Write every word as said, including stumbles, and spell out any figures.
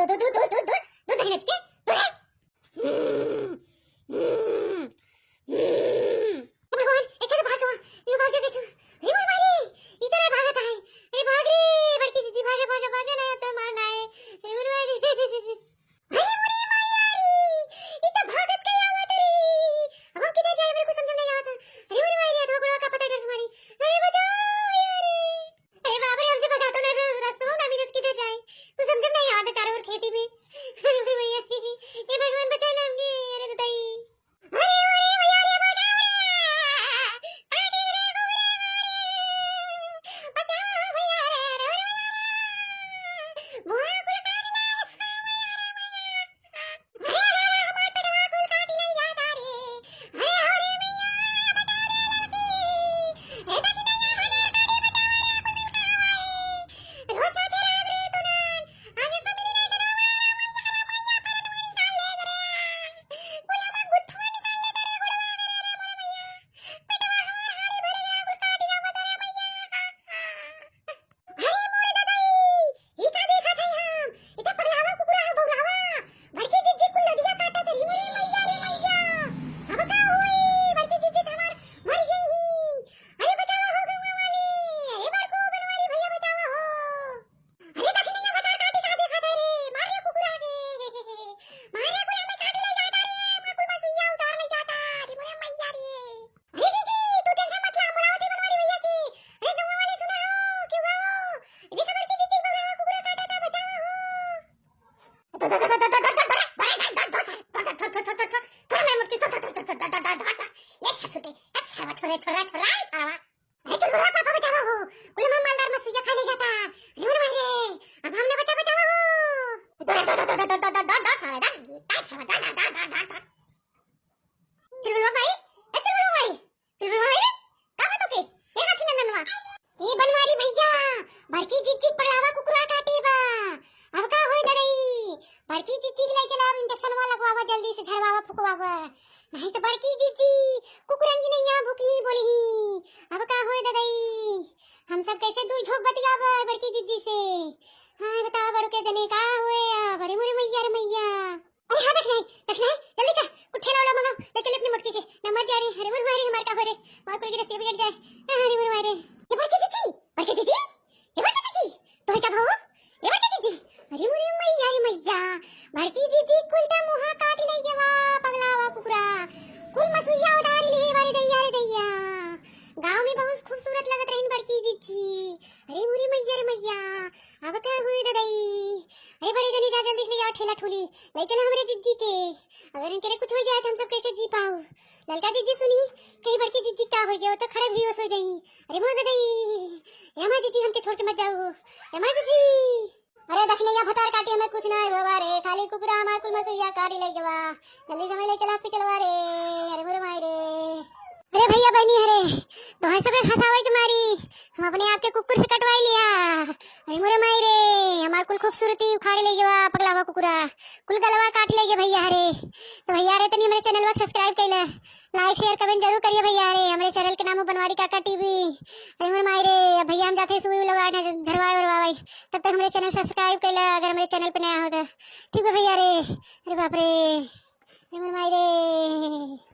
दूध, दूध, दूध, दूध, दूध, दूध नहीं रखी है, दूध है। हम्म, हम्म, हम्म। हे भगवान, ए, कैसे भाग गवा? ये भाग जा कैसे? हे मोर माई, ई तो ना भागत है। ए, भाग रे, बड़की जिज्जी, भागे, भागे, भागे ना, तो मारना है। हे मोर माई। अरे मोरे माई रे, ई तो भागत के आवत रे। अब हम किधर जाए, मेरे को समझ में नहीं आवत है। अरे मोरे माई रे, तो गुरुआ का पता डर मारी। अरे बचाओ यार। अरे बाप रे, हमसे भगा तो ना, रास्ता ना मिलत, किधर जाए? कुछ समझ में नहीं आवत है, चारों ओर खेती में। अरे मोरे माई रे, हे भगवान बचा लो हमके, अरे दाई। अरे, अरे, भैया रे, बचाओ रे। अरे, अरे, अरे, बचाओ भैया रे, अरे, अरे, अरे। मुँह कुल काट ला, अरे, अरे, अरे, हमार पेटवा कुल काट ले जाता रे। अरे, अरे, भैया, बचाओ रे, लड़की। ए, दक्षिणैया भैया, काटे बचाओ रे, कुल मिलकर आए। रोज साथे रात रे तू ना। आगे कभी नहीं सुनो, भैया, भैया, भैया, पेटवा निकाल ले रे। कुल हमार गुत्थवा निकाल ले रे, गुड़वा रे, रे, रे, रे, भैया। पेटवा हमार हारी भरी, आगुल काटी ना बता रे भैया। अरे मोरे दादाई, ई का देखत हई हम? ई त पगलावा कुकुरा है, बौरावा। बड़की जिज्जी कुल नदिया काटत रही, मोरे मैया रे मैया। अब का होई? बड़की जिज्जी त हमार मर गई ही। अरे बचावा हो गंगा वाली, अरे बड़को बनवारी भैया बचावा हो। अरे दखिनैया भतार काटी का देखत है रे, मार रे कुकुरा के। मार रे कुल हमें काटी ले जाता रे, मार कुल मसुइया उतार ले जाता, अरे मोरे मैया रे। अरे जीजी, तू tension मत ला, हम बुलावत है बनवारी भैया के। अरे गंगा वाली सुना हो, क्यों हो? देखा बड़की जिज्जी बौरावा कुकुरा काटा था, बचावा हो। ये हंसुटे, ए सावा, छोरा, छोरा, छोरा, ए सावा। अरे चुलबुला पापा बचावा हो, कुल हमार मालदार मसुइया खा ले जाता। अरे मोरे माई रे, अब हम ना बचा बचावा हो। दौड़, दौड़, दौड़, सावा, दौड़, दौड़, दौड़। चुलबुलवा भाई, ए चुलबुलवा भाई, चुलबुलवा भाई, का बात होके? ए हाथी नंदनवा। ए बनवारी भैया, बड़की जिज्जी पगलावा कुकुरा काटी बा। अब का होई ददई? बड़की जिज्जी के ले चला, अब इंजेक्शनवा लगवावा, जल्दी से झड़वावा, फुकवावा। नहीं तो बड़की जिज्जी कुकुरन की नैया भूखी बोली ही। अब का होई ददई? हम सब कैसे दुई झोंक बतियाब बड़की जिज्जी से? हाँ, बतावा बड़के जने का होए अब? अरे मोरे मैया रे मैया। अरे हाँ, दखिनैया, दखिनैया, जल्दी कर, कुछ ठेला वाला मंगाओ, ले चल अपने मोटकी के, ना मर जाए रे, अरे मोरे माई रे, हमार का हो रे, मार कुल के रस्ते बिगड़ जाए, अरे मोरे माई रे। ये बड़की जिज्जी, बड़की जिज्जी, ये बड़की जिज्जी, तोहे का भवा, ये बड़की जिज्जी, अरे मोरे मैया रे मैया, बड़की जिज्जी कुल त मुँहा काट ले गवा, पगलावा कुकुरा, कुल मसुइया उतार ले, अरे दैया रे दैया, गाँव में बहुत खूबसूरत लगत रहिन बड़की जिज्जी, अरे मोरे मैया रे मैया, अब का हुई ददई, अरे बड़े जनी जा जल्दी से ले जाओ ठेला ठूली, ले चलो हमरे जिज्जी के। अगर इनके लिए कुछ हो जाए तो हम सब कैसे जी पाओ? ललका जिज्जी सुनी, कहीं बड़की जिज्जी का हो गया हो तो खड़े बेहोश हो जाई। अरे मोर ददई, ए हमार जिज्जी हमके छोड़ के मत जाओ। ए हमार जिज्जी। अरे दखिनैया भतार काटी हमें कुछ ना है बाबा रे, खाली कुकुरा हमार कुल मसुइया काटी ले गवा। जल्दी से हमें ले चला हॉस्पिटलवा रे। अरे मोरे माई रे। अरे भैया बहनी, अरे तोहरे सबे हंसावे के मारी हम अपने आप के कुकुर से कटवाई लिया। अरे मोरे माई रे, हमार कुल खूबसूरती उखाड़ ले गवा पगलावा कुकुरा, कुल गलवा काट ले गवा भैया रे। तो भैया रे तनी हमरे चैनलवा के subscribe कइला, like share comment जरूर करिए भैया रे। हमरे चैनल के नाम है बनवारी काका टीवी। अरे मोरे माई रे, अब भैया हम जाते हैं सुई लगा झरवाए वरवाए, तब तक हमरे चैनल subscribe कइला अगर हमरे चैनल पे नया हो तो। ठीक है भैया रे। अरे बाप रे, अरे मोरे माई रे।